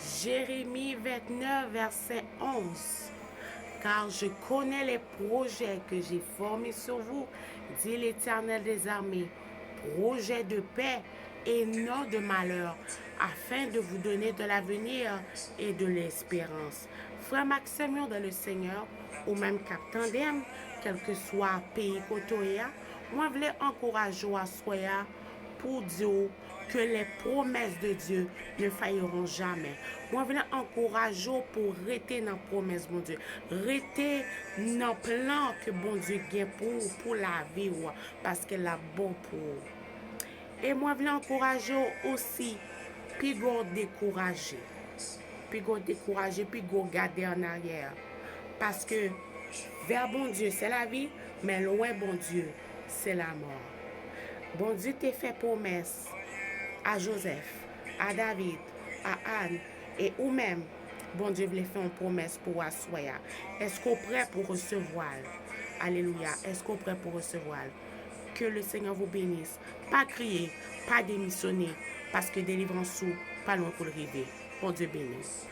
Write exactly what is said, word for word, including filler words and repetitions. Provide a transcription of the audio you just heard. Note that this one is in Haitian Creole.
Jérémie vingt-neuf, verset onze. Car je connais les projets que j'ai formés sur vous, dit l'Éternel des armées, projets de paix et non de malheur, afin de vous donner de l'avenir et de l'espérance. Frè m ak sè m yo dans le Seigneur, ou menm k ap tande m, kèlkeswa peyi kote w ye a, mwen vle ankouraje w aswè a pou di w que les promesses de Dieu ne failleront jamais. Mwen vle ankouraje w pou w rete nan pwomès Bondye. Rete nan plan ke Bondye gen pou ou, pou lavi w, paske l ap bon pou ou. E mwen vle ankouraje w osi, piga w dekouraje. Piga w dekouraje, piga w gade an aryè. Paske vè Bondye se lavi, men lwen Bondye se lamò. Bondye te fè pwomès a Jozèf, a David, a Ann, e ou menm, Bondye vle fè yon pwomès pou w aswè a. Èske w prè pou resevwa l? Alelouya. Èske w prè pou resevwa l? Que le Seigneur vous bénisse. Pa kriye, pa demisyone, paske delivrans ou pa lwen pou l rive. Bondye beni w.